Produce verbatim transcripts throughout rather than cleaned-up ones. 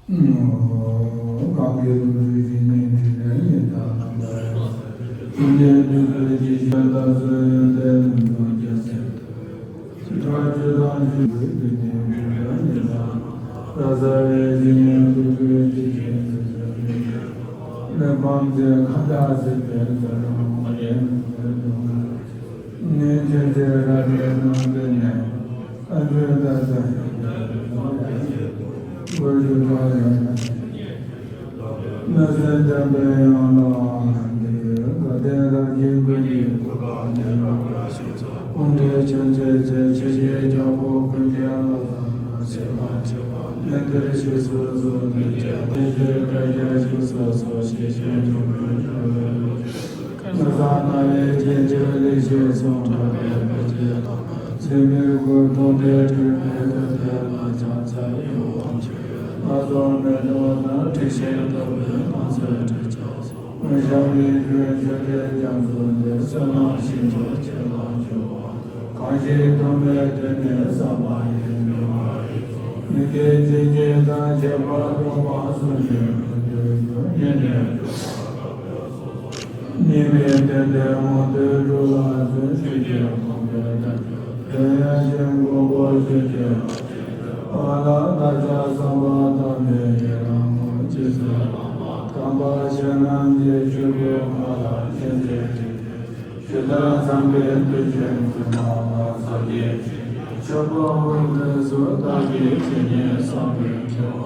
གང་གི་ལུགས་ཀྱི་ཉིན་གྱི་ཉིན་གྱི་ཉིན་དང་ནམ་ཟླ་ཡང་ཀུན་མཁྱེན་དུས་གསུམ་གྱི་ཞིང་བདག་སོགས་ཡོན་ཏན་ལྷུན་གྱིས་བརྒྱན་ཟིན། ཕྱི་དྲོ་ཆུ་དང་ཆུ་བོའི་དུས་ཉིན་གྱི་ཉིན་དང་ར་ས་བའི་ཞིང་ཉིན་ཀུན་གྱི་ཞིང་ཉིན་ཀུན་གྱི་ལས་ཁམས་ཀྱི་ཁམས་དག་སྲིད་པའི་ས་རུ་མ་ཡིན་ནས་དུང་ངེས་ཆེན་ཚེ་རབས་ཀྱི་ནང་དུ་ནས། ཨ་ཇོའི་ད་ས་ཡི་སྒོ་ཞུ་གྲོགས་ཡོད་ན། མི་སེར་འཇམ་པའི་ཡང་ལ་འདི་དགའ་ལྡན་རབ་རྒྱས་ཀུན་གྱི་གོ་འཕང་ཉེ་རབས་ཀྱི་ཞིང་ས་ཀུན་གྱི་ཆོས་མཛད་ཚེ་ཆེ་ཞིང་རྒྱལ་པོ་ཀུན་གྱི་བློ་བཟང་དང་ཞེ་སྡང་ཆེ་བ་མི་འདིར་ཞིག་སོ་སོ་འདི་བྱས་ཏེ་ཞེས་བཀའ་རྒྱ་ཞིག་སོ་སོ་ཞེས་བྱས་འཇུག་པའི་ཐབས། ཀུན་བཟང་རྣ་བའི་རྒྱན་གྱི་ལེགས་བཤད་གསུང་གྲགས་པའི་བོད་ཀྱི་བླ་མ། ཚེ་མིག་དགུ་སྟོང་དུ་སྤྲུལ་པའི་དོན་དེ་ལ་ཕྱག་འཚལ་ཡོངས་མཆོད། ལྷག་བསམ་མེ་ཏོག་དང་དྲི་ཞིམ་ལྟ་བུའི་ནང་གསེས་དྲི་ཆབ་སོགས། དབུས་ཞང་བློན་ཆེན་ཆོས་སྲས་རྒྱ་མཚོ་འདི་བསོད་ནམས་ཞིང་མཆོག་ཁྱེད་ལ་འབྱོར་བ། གང་ཞིག་ཐོགས་མེད་དོན་ནི་བསམ་པ་ཡིས། མི་དགེ་བྱས་ཀྱང་དག་བྱེད་པ། སྡོམ་པ་སྲུང་ཞིང་ཕན་བདེའི་རྒྱུ། ཉེ་གནས་ཉེས་པའི་དོན་དེ་མང་དུ་སྒྲུབ་ལ་བརྩོན། ཆོས་ཀྱི་དགོངས་པའི་དོན་ཡོན་ཏན་མགོན་པོ་ཆོས་ཀྱི་བླ་མ་ལ། བདག་ཅག་བསམ་པ་ཐོགས་མེད་ཡི་རང་ངོ་། རྗེ་བཙུན་བླ་མ་དམ་པ་ཁྱེད་རྣམས་ཀྱི་སྤྱི་བོའི་མཁའ་ལ་བཞེངས་ཏེ། ཇི་ལྟར་བསམ་པའི་འདུ་ཤེས་འཛིན་པ་ལ་སངས་རྒྱས་ཆོས་ཀྱི་ཆོས་འཁོར་དབུས་གནས་སུ། བདག་གིས་ཇི་སྙེད་བསམ་པའི་དགེ་བ་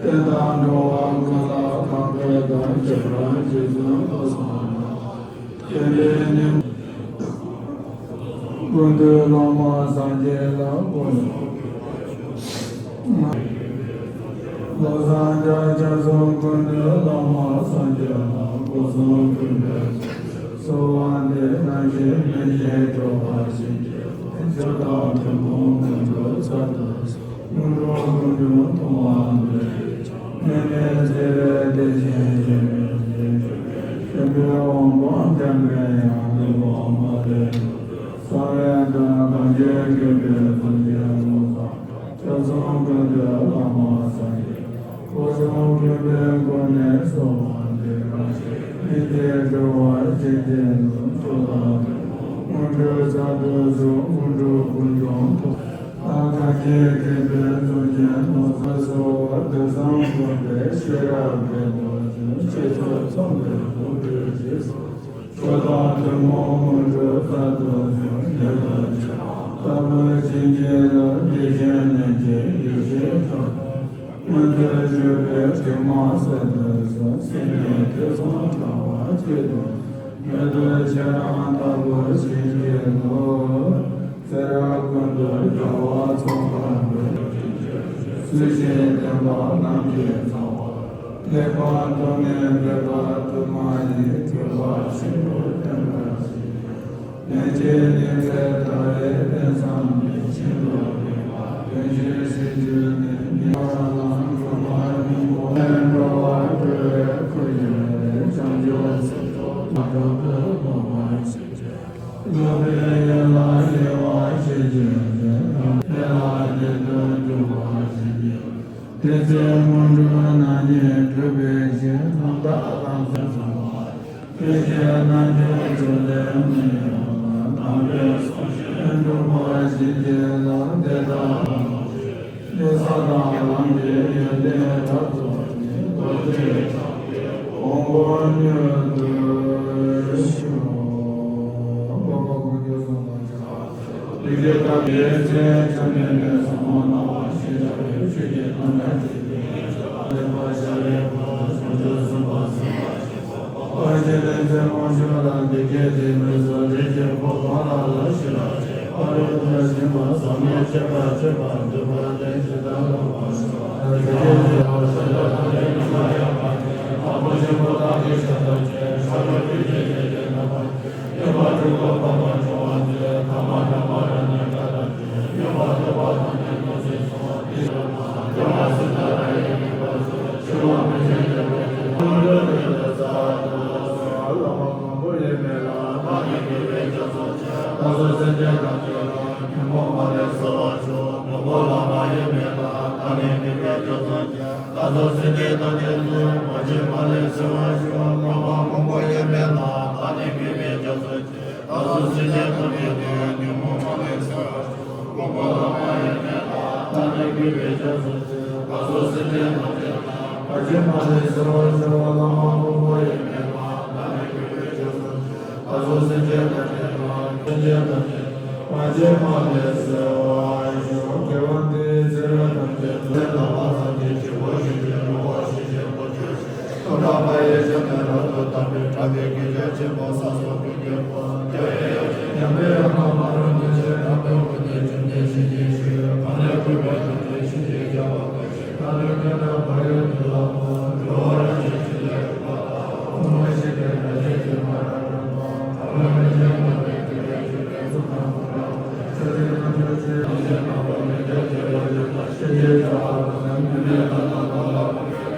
དེ་དག་འགྲོ་བ་ཀུན་ལ་གང་འཕེལ་དང་། ཁྱད་པར་རྗེ་བཙུན་བློ་བཟང་རྣམས་ལ་བསྟན་པའི་སྙིང་པོ། ཀུན་འདུས་བླ་མ་སངས་རྒྱས་ལ་སྐུ་གསུང་བློ་བཟང་རྒྱ་རྒྱ་མཚོ། ཀུན་འདུས་བླ་མ་སངས་རྒྱས་ལ་སྐུ་གསུང་ཐུགས་ཀྱི་གསོལ་བ་འདེབས། ནམ་ཞིག་མི་ཤེས་འགྲོ་བ་ཞིག་གི་མཆོག་དང་ཐུན་མོང་མི་འགྲོ་ཚར་དུ་སོང་། སྔོན་འགྲོ་ཀུན་འབྱུང་མཐོང་བ་འདོད། མི་མེད་བརྩེ་བའི་བདེ་ཆེན་ཞིང་མི་མཇལ། ཆོས་པའི་དབང་པོ་འཇམ་པའི་དབྱངས་ལུས་པོ་མ་ལུས། གསང་བའི་དོན་གང་བྱེད་མཁས་པའི་གཟུགས་ཅན་བློ་བཟང་། ཁྱབ་གསུམ་ཀུན་འདུས་བླ་མ་སངས་རྒྱས། སྐུ་གསུང་ཐུགས་ཀྱི་སྒོ་ནས་གསོལ་བ་འདེབས། མི་ཤེས་འགྲོ་བ་ཞིག་གི་མཆོག་དང་ཐུན་མོང་མི་འགྲོ་ཚར་དུ་སོང་། སྔོན་འགྲོ་ཀུན་འབྱུང་མཐོང་། ལྷ་གང་བྱེད་མཁས་པའི་གཟུགས་ཅན་བློ་བཟང་། གསོལ་བ་བདུད་ཚང་མགོན་པོའི་ཤེས་རབ་ཀྱི་རྡོ་རྗེ། ཆོས་ཚོགས་ཚངས་པའི་དབང་པོའི་རྗེས་སུ། མཆོག་དང་ཐུན་མོང་མི་འགྲོ་ཚར་དུ་སོང་། ཉན་ཐོས་ཆེ་འབྲིང་ལྟ་བུ་བྱིན་གྱིས་བརླབས། བདེ་ཆེན་ལྷན་སྐྱེས་ཡེ་ཤེས་ཐོབ། མངོན་མཐོ་སྤྱོད་པའི་དྲི་མ་བསལ་དུ་གསོལ། སེམས་ཉིད་ཐོས་བསམ་དྲང་བ་གཅིག་ཏུ། མི་ལྡོག་ཁྱེད་རང་ལྟ་བུར་བྱིན་གྱིས་རློབས། ཚེ་རབས་ཀུན་ཏུ་རྒྱལ་བ་ཚོགས་པར་འགོད། སུ་ཞིག་བསྟན་པ་ལམ་གྱི་རྩ་བ། ལེགས་པར་མཐོང་ནས་འབད་པ་དུ་མ་ཡིས། གྲུབ་པ་ཆེན་པོར་བསྟན་པར་བྱེད། ལན་ཅིག་ཉི་ཚེ་ལྟ་བའི་རྟེན་བསམ་པའི། ཤིན་ཏུ་ལེགས་པ་དོན་ཆེན་ཞིག་བརྗོད་ནས་ནི། བླ་མ་ལ་གྲུབ་པ་སྙིང་པོ་ལས། འགྲོ་བ་སྒྲོལ་བའི་སྐུ་ཡི་རེ། བྱང་ཆུབ་སེམས་མཆོག་ཐོབ་ཐབས་སུ། སློབ་པའི་ཡུལ་ལ་ཡལ་བ་ཞིག་བྱོས་ཏེ། ལམ་འབྲས་ལ་ཡིད་དུ་འཇུག་པ་ཞིག་བྱོས། དེ་ཚེ་སྔོན་འགྲོ་རྣམ་གཉིས་གྲུབ་པའི་ཕྱིར། ལམ་དང་ལམ་སྲོལ་བཟང་བ་དེ་བཞིན་རྣལ་འབྱོར་ཚོགས་ལས་མི་གཡོ་བར། དམ་པའི་ཚོགས་ཞིང་སྒྲུབ་པར་བྱིན་གྱིས་བརླབ། དེ་དག་ལ་ནི་ས་དང་ལམ་གྱི་ཡོན་ཏན་རབ་རྫོགས་ནས། རྡོ་རྗེ་འཆང་གི་དགོངས་པ་མྱུར་དུ་ཞུ། འཕགས་པ་དཀོན་མཆོག་གསུམ་དང་ཕྱག་འཚལ་ལོ། ལེགས་བྱས་བཀའ་དགེ་མཚན་ཆ་མེད་པའི་ཟབ་མོ་སྣང་བ་ཞེས་བྱ་བའི་ཆོས་ཀྱི་རྣམ་གྲངས་ཀྱི་སྟེང་ནས་བྱ་བ་ལེགས་པར་ཤར་བའི་བར་དུ་བྱང་ཆུབ་སེམས་དཔའ་སེམས་དཔའ་ཆེན་པོ་དཔལ་གྱི་བསྟན་འཛིན་དབང་ཕྱུག་ལ། འདི་སྐད་ཅེས་སྨྲས་སོ། རིགས་ཀྱི་བུ་གང་ལ་ལ་ཞིག་ལ་ཆེས་ཕ་རོལ་ཏུ་ཕྱིན་པ་ཟབ་མོ་སྤྱད་པ་སྤྱོད་པ་འདུན་པ་ལྡན་ཇི་ལྟར་འོངས་པ་ཞེས་པ། འདི་སྐད་ཅེས་པ་ཤཱཀྱ་ཐུབ་པའི་ཉམས་ལ་ཡངས་པ་དེས་དང་པོ་ཆེན་པོ་བདག་གི་ཞབས་ཏོག་ཅན་ཤཱཀྱ་ཐུབ་པའི་རྗེས་དྲན་པ། སྟོན་པ་དྲུག་པོ་འཕགས་པ་འཇོམས་པ་འདི་ལས། ཐ་མ་དྲངས་པ་རཏྣ་བཀྲ་ལ་བརྟེན། སྙོམས་པར་ཐུབ་པ་དང་ནི་ཐུགས་བརྩེ་ཆུང་བ་འདི་ལས། སྟོན་པ་སུ་དག་རང་ཡལ་མེད་པར་སོ། འཆི་བ་མི་ཤེས་འདོད་པའི་དེ་ལ་འགྲོ་འདོད་ལས་ཟ་འདོད་སོ། བླ་མ་གང་པོ་ཡོད་མེད་ལ། བདག་ནི་ཉེས་པའི་སྐྱབས་སུ་མཆི། བདག་སོགས་སེམས་ཅན་ཐམས་ཅད་ལ། ཉོན་མོངས་པ་ལས་སེལ་བར་ཤོག། མགོན་པོ་བླ་མ་ཡོད་མེད་ལ། བདག་ནི་ཉེས་པའི་སྐྱབས་སུ་མཆི། སོགས་སེམས་ཅན་ཐམས་ཅད་ཀྱི་མ་བྱིན་པ་ལས་སེལ་བར་ཤོག། ལྷག་པར་ཕུང་པོ་ཡོད་མེད་ལ་བརྟེན་ནས་གུས་པས་སྐྱབས་སུ་མཆི། ད་གཟོད་སེམས་ཅན་ཐམས་ཅད་ཀྱི་ཉོན་མོངས་པ་ལས་སེལ་བར་ཤོག། ཕུང་པོ་ལྷག་མ་ཡོད་མེད་ལ་བརྟེན་ནས་གུས་པས་སྐྱབས་སུ་མཆི། ད་གཟོད་སེམས་ཅན་ཐམས་ཅད་ཀྱི་མ་བྱིན་པ་ལས་སེལ་བར་ཤོག། ལྷག་མ་ཕུང་པོ་ཡོད་མེད་ལ་བརྟེན་ནས་གུས་པས་སྐྱབས་སུ་མཆི། ད་གཟོད་སེམས་ཅན་ཐམས་ཅད་ཀྱི་སེམས་ཅན་ཐམས་ཅད་ཀྱི་མ་བྱིན་པ་ལས་སེལ་བར་ཤོག། དགེ་བ་འདིས་ཚེ་རབས་ཐམས་ཅད་དུ་ལྷག་པར་སངས་རྒྱས་ཆོས་སྐུ་ཞིང་གཤེགས་རིན་པོ་ཆེ་ཆེན་པོ་ཆོས་ཀྱི་སྟོབས་དང་། མཐའ་ཡས་ཤིང་རྣམ་པར་དག་པའི་དགའ་བའི་གདེང་ཆེན་པོ་ས་སོགས་ཀུན་གྱི་དཔལ་ཡོན་ཏན་ཡོད་ཅིང་། མཉམ་པའི་ཡང་དག་མ་རུངས་ཉེར་ལེན་དམ་པའི་དབུ་རྒྱན་བཅོམ་ལྡན་གཤེགས་རྒྱན་ཞིང་། གང་ལས་གུས་པས་བསྐྱངས་ཏེ་ཕྱིན་ཅི་བྱ་བ་མཐར་ཕྱིན་པ་ནི། མཁའ་འགྲོ་མ་ཡི་དྲུང་ལ་ཕྱིན་ཅི་ཕྱིན་ལས་གྲུབ་པ་དང་། ཐུན་མོང་གཤེགས་པའི་སྒྲ་གཅན་གཟན་མ་ར་རམ་པ། ཐ་མ་མི་མཇེད་མ་ལས་སྐྱེས་པའི་ཆོས་ཀྱི་གཙུག་ན་མ་ར་རམ་པ། ཆ་ཤས་ཐམས་ཅད་ཀྱི་ཐམས་ཅད་རྣམ་པར་སྤྱོད་པ་ཡོད་པ་ཤེས་བྱའི་བྱ་བ་དང་། ཉམས་ལེན་དང་དང་པོ་ལ་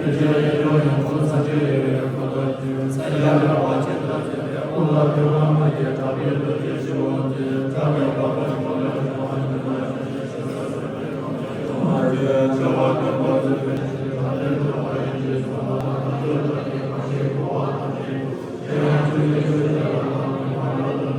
ཕན་ཆད་ཡིད་འཇོག་ཡོངས་སུ་ཚར་གཅོད་ཡོད་པའི་སྐུ་དང་། ས་ཡ་ར་བ་ཅན་དང་བཅས་པའི་དབུ་ལ་ཕེབས་པ་མ་སྐྱེས་དག་པའི་རྡོ་རྗེ་ཞི་བ་འཚལ། དག་པའི་བ་སྤུའི་ངོས་ལ་ཕྱོགས་པ་ཉི་མ་ཞེས་བྱ་བ་སྟོན་པ་ཚུལ་ཁྲིམས་ཀྱི་ཐམས་ཅད་ཐོབ་པ་ཡིན་ཞེས་གསུངས་པ་དང་། དེ་ལ་ཐམས་ཅད་ཐམས་ཅད་ཀྱི་ཕ་ཤུལ་གོ་བ་ཐམས་ཅད་དེ་ཡང་ཆོས་ཀྱི་ཆོས་ཉིད་ལ་ལམ་གྱི་མ་འགྲོ་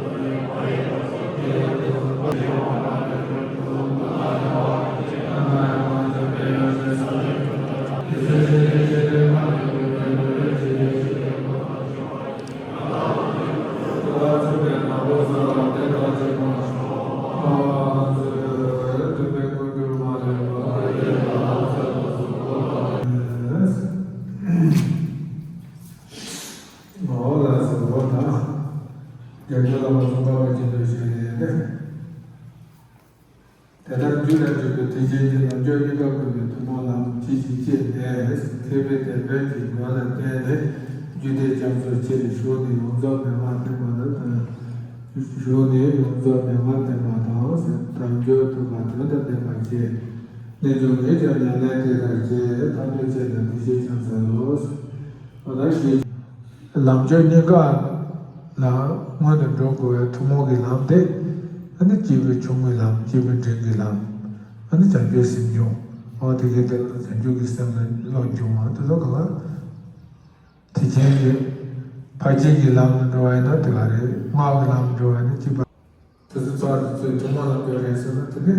དང་། ཨོ་ལགས་སོ། ད་རྒྱལ་སྲས་བླ་མ་ཙོང་ཁ་པ་ཆེན་པོས་བཤད་ཡས་དེ། དེ་ལྟར་རྒྱུ་ལས་གྲུབ་པའི་ཐེག་ཆེན་གྱི་ལམ་མཆོག་གཉིས་ཀ་ཀུན་ནས་ཐུན་མོང་ལམ་ཇི་ཞིག་སྤྱད་ནས། མཁས་པའི་དེད་དཔོན་གྱི་མགོན་ལ་བརྟེན་ནས། རྒྱུད་སྡེ་རྒྱ་མཚོ་ཆེར་ཞུགས་ནས་ཡོངས་རྫོགས་མན་ངག་བསྟན་པ་ལ། ཞུགས་ནས་ཡོངས་རྫོགས་མན་ངག་བསྟན་པ་དང་། དལ་འབྱོར་ཐོབ་པ་དོན་དང་ལྡན་པར་བྱེད། རྣལ་འབྱོར་ངས་ཀྱང་ཉམས་ལེན་དེ་ལྟར་བྱས། ཐམས་ཅད་ཀྱང་ནི་དེ་བཞིན་ཀྱང་འཚལ་ལོ། ཨོ་ད་ཞེས། ལམ་མཆོག་གཉིས་ཀ་ལ་སྔོན་དུ་འགྲོ་དགོས་པའི་ཐུན་མོང་གི་ལམ་དེ། ཨ་ནི་སྐྱེས་བུ་ཆུང་ངུའི་ལམ། སྐྱེས་བུ་འབྲིང་གི་ལམ། ཨ་ནི་བྱང་ཆུབ་སེམས་སྦྱོང་། ཨོ་དེ་གའི་དེ་ལ་བྱང་ཆུབ་ཀྱི་སེམས་ལ་བློ་སྦྱོང་བ་དེ་ཚོ་གང་ལ། དེ་ཆེན་གྱི་ཕར་ཕྱིན་གྱི་ལམ་ལ་འགྲོ་བ་ཡིན་ན་དེ་ག་རེད། སྔགས་ཀྱི་ལམ་ལ་འགྲོ་བ་ཡིན་ན་སྐྱེས་པ། དེ་ཚོ་ཚོགས་དེ་ཚོས་ཐུན་མོང་ལ་འགྲོ་རེད་ཟེར་ན། དེ་ནི་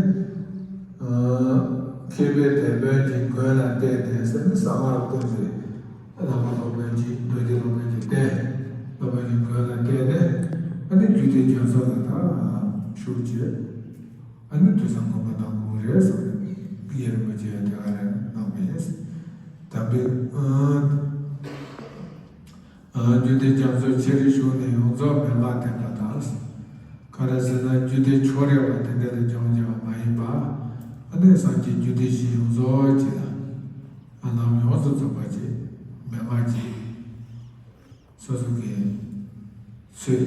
མཁས་པའི་དེད་དཔོན་གྱི་མགོན་ལ་བརྟེན་ཏེ་ཟེར་ན། གསང་སྔགས་ཀུན་གྱི་བླ་མ་སློབ་དཔོན་གྱི་རྡོ་རྗེ་སློབ་དཔོན་གྱི་རྟེན། སློབ་དཔོན་གྱི་མགོན་ལ་བརྟེན་ནས། ཨ་ནི་རྒྱུད་སྡེ་རྒྱ་མཚོ་ལ་ད་ཞུགས་བྱས། ཨ་ནི་ཐོས་བསམ་སྒོམ་པ་གནང་དགོས་རེད་ཟེར་ནས་ཡེ་རིན་པོ་ཆེ་དེ་ག་རེ་གནང་བ་ཡིན། དམ་པའི་ཨ། རྒྱུད་སྡེ་རྒྱ་མཚོ་ཆེར་ཞུགས་ནས་ཡོངས་རྫོགས་མན་ངག་བསྟན་པ་དང་། ག་རེ་ཟེར་ན། རྒྱུད་སྡེ་ཕྱོགས་རིས་པ་དེ་འདྲ་ལ་སྦྱོང་བྱ་བ་མ་ཡིན་པ། ཨ་ནི་སངས་རྒྱས་རྒྱུད་སྡེ་བཞི་ཡོངས་རྫོགས་ཀྱི་ལམ་ཡོངས་སུ་རྫོགས་པ་ཅིག་མན་ངག་ཅིག་སོ་སོ་གིས་འཚོལ།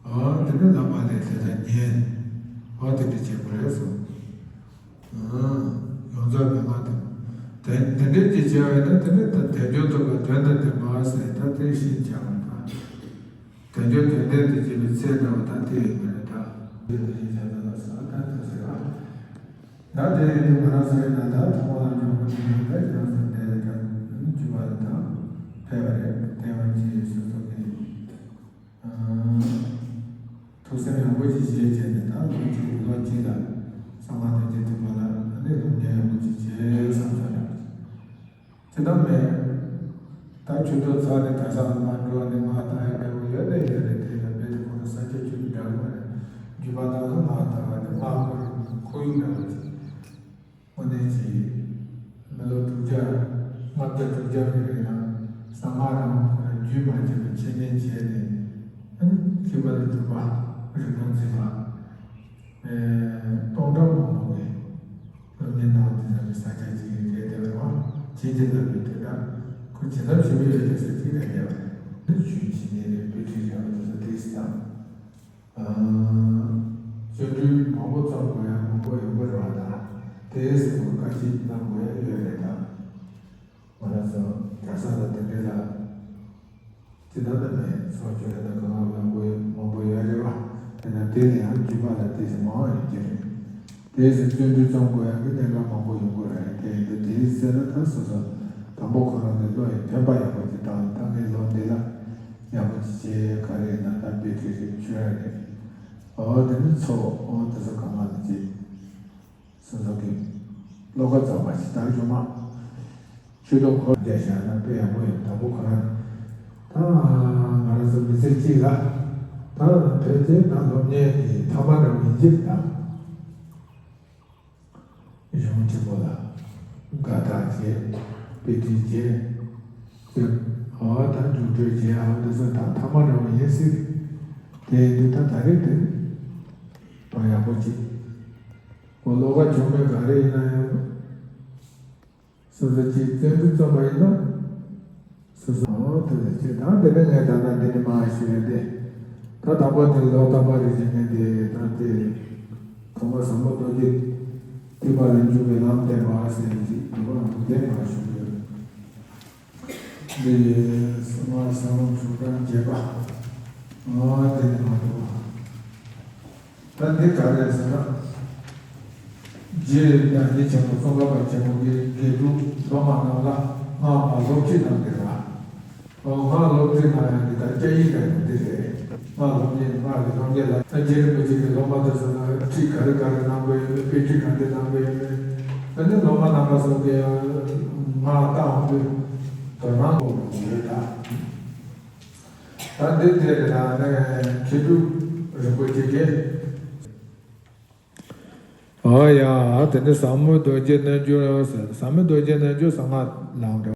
ཨ་དེ་ནས་བླ་མ་ལས་དེ་ལ་ཉན། ཨ་དེ་འདྲ་བྱེད་དགོས་རེད་གསུངས། ཡོངས་རྫོགས་མན་ངག་དང་། དེ་དེ་འདྲའི་གྱི་བྱ་བས་ན། དེ་ནི་ད་དལ་འབྱོར་ཐོབ་པ་དོན་དང་ལྡན་པ་ཟེར། ད་དེ་བཞིན་བྱ་བ་དང་། དལ་འབྱོར་དོན་ལྡན་དུ་བྱེད་པའི་ཚད་འདྲ་བ་ད་དེ་ཡིན་པ་རེད་ད། དེ་བཞིན་བྱ་བ་ལ་སོགས་ད་དེ་ཟེར་བ། ད་དེ་ཡིན་དུས་ང་རང་ཚོ་ཡིན་ན། ད་ཐུན་མོང་ལ་འཇུག་པ་དེ་ཡིན་པས། ང་ཚོ་དེ་ལ་ད་འཇུག་པ་ལ་ད་ཕེབས་པ་རེད། དེ་བ་ཅི་སོ་སོ་གི། ཐུགས་སེམས་ཡག་པོ་ཅིག་བྱས་བྱས་ནས། ད་ལོ་གཅིག་ལོ་གཅིག་ལ་གསང་སྔགས་དོན་གྱི་ཐེག་པ་ལ་ཨ་ནི་སློབ་གཉེར་ཡག་པོ་ཅིག་བྱས་བསམ་ས་རེད། དེ་ལྟར་མེད། ད་ཆོས་ཐོག་ཚར་ནས་གྲྭ་ས་ལ་མར་འགྲོ་ནས་སྔགས་བཏང་ཡག་མེད་པོ་ཡོད་ནས་ཡོད་རེད། དེ་ཡང་རྦད་དེ་ཁོ་རང་ས་སྐྱ་ཆོས་ཀྱི་འདྲ་པོ་རེད། རྒྱུད་པ་དག་ལ་སྔགས་བཏང་བ་དེ་སྔགས་ཁོ་རང་ཁོར་ཡུག་འདྲ་པོ་ཅིག་དངོས་གནས་ཀྱི་མི་ལོ་དྲུག་བརྒྱ་ལྔ་བརྒྱ་དྲུག་བརྒྱ་གི་རིང་ལ་གསང་སྔགས་རང་ཁོ་རང་རྒྱུན་མ་ཆད་པར་འཆད་ཉན་བྱས་ནས། ཨ་ནི་མཁས་པ་ལས་གྲུབ་པ། རིག་པ་འཛིན་པ། ཨེ་སྟོང་ཕྲག་མང་པོ་གི་སློབ་གཉེར་གནང་བ་དེ་ཚོ་གི་ས་ཆ་ཅིག་རེད། དེ་བས་མ་བྱིན་གྱིས་བརླབས་པའི་དུས་འདྲ། ཁོ་བྱིན་རླབས་ཆེན་པོ་ཡོད་པའི་ས་ཅིག་རེད། དེ་བས་ནི་ཆོས་འཆད་ཉན་རེད། དཔེ་ཁྲིད་རེད། དེ་ཚོ་ཏོག་ཙམ་དང་། བརྩོན་འགྲུས་མང་པོ་བརྩམ་དགོས་ཡ་མང་པོ་ཡོད་པ་རེད་བ། ད་དེའི་སྲིད་པོ་དཀའ་སྤྱད་གནང་དགོས་ཡ་ཡོད་རེད་ད། ང་རང་ཚོ་གྲྭ་ས་ལ་དེ་འདྲའི་ལ་ཅི་ལྟར་ན་མེད། ཚོགས་ཆོས་རེ་ད་གང་ལ་མང་པོ་མང་པོ་ཡོད་རེད་བ། དེ་ན་དེ་ནས་ཡང་རྒྱུད་པ་ལ་དེ་ཚོ་མང་བ་ཡོད་ཀྱི་རེད། དེའི་ཚེ་བརྩོན་འགྲུས་རྩོམ་དགོས་ཡག་གི་གནད་འགག་མང་པོ་ཡོང་གི་རེད། དེ་ཡིན་དུས་དེའི་ཚེ་ལ་ད་སོ་སོ་དང་པོ་ཁོ་རང་གི་བློ་ཡི་འཕེན་པ་ཡག་པོ་ཅིག་བཏང་། ད་ངས་ལོ་འདི་ལ་ཡག་པོ་ཅིག་བྱས། ག་རེ་ཡིན་ན་ད་དཔེ་ཁྲིད་རེད། ཆོས་ར་རེད། འོ་དེ་ནི་ཚོ་འོ་དེ་ཚོ་གང་ག་ལ་ཅིག་སོ་སོ་གི་བློ་ཁ་རྫོགས་པ་ཞིག་དར་བྱུང་མ། ཆོས་དུང་འཁོར་རྒྱ་བཞག་ན་དཔེ་ཡག་པོ་ཡོད། དང་པོ་ཁོ་རང་ད་ང་རང་ཚོ་མི་ཚེ་གཅིག་ལ་ད་བོད་དེ་ད་སློབ་གཉེར་གྱི་ཐ་མ་འདྲ་བོ་ཡིན་གྱི་ད། གཞུང་ཆེན་པོ་ལ་དགའ་རྟགས་བྱས། དཔེ་ཁྲིད་བྱས། ཨ་ད་རྒྱུགས་སྤྲོད་བྱས། ཨ་འདི་ཚོ་ད་ཐ་མ་འདྲ་བོ་ཡིན་སྲིད། དེ་འདི་ད་ད་རེས་དེ་ཡག་པོ་ཅིག་འོ་ལོགས་ཀ་བྱུང་མེད། ག་རེ་ཡིན་ན་ཡང་སོ་སོ་ཅིག་བཙན་འཛུལ་རྩོམ་པ་ཡིན་ན། སོ་སོ་འོ་དེ་ལ་ཅེས་དང་དེ་ནས་ངས་ད་ལྟ་འདི་ནས་མར་ཞུ་ཡ་དེ། ད་དང་པོ་དེ་ལོ་རྟག་པར་རེ་བྱེད་མཁན་དེ་ད་དེ་ཐོག་མར་ཟབ་མོ་རྡོ་རྗེ་ཐེག་པ་ལ་འཇུག་པའི་ལམ་བསྟན་པ་ཟེར་ནས་ཅིག་འདུག་པ། འདི་དེ་མར་ཞུ་གི་ཡོད། འདི་ཡི་སོ་མ་ཟབ་མོ་འབྱུང་ལྡན་རྒྱས་པ། འོ་དེ་ནས་མར་འདུག་པ། ད་འདི་ག་རེ་ཟེར་ན། རྗེ་ཡང་སྲིད་ཆེན་པོ་ཙོང་ཁ་པ་ཆེན་པོ་གིས་དགེ་ཕྲུག་སློབ་མ་རྣམས་ལ་སྔགས་མ་སློབ་ཁྲིད་གནང་གི་རེད་པ། ཨོ་སྔགས་སློབ་ཁྲིད་གནང་ཡག་གི་ད་སྐད་ཡིག་ད་ཡང་འདི་རེད། སྔགས་སློབ་གཉེར། སྔགས་ཀྱི་སློབ་གཉེར་ལ་ད་རྗེ་རིན་པོ་ཆེ་གི་སློབ་མ་དེ་ཚོ་ལ་ཁྲིད་ག་རེ་ག་རེ་གནང་དགོས་ཡོད་མེད། དཔེ་ཁྲིད་ག་འདྲ་གནང་དགོས་ཡོད་མེད། ད་ནི་སློབ་མ་རྣམ་པ་ཚོ་གིས་སྔགས་བཏང་དུས་དོ་སྣང་དགོས་ཀྱི་ཡོད་ད། ད་འདི་དེ་རེད། ད་ནི་མཁས་གྲུབ་རིན་པོ་ཆེ་གིས། ཨ་ཡ། དེ་ནི་ཟབ་མོ་རྡོ་རྗེ་རྣལ་འབྱོར་ཟེར། ཟབ་མོ་རྡོ་རྗེ་རྣལ་འབྱོར་གསང་སྔགས་ལའང་འདྲ།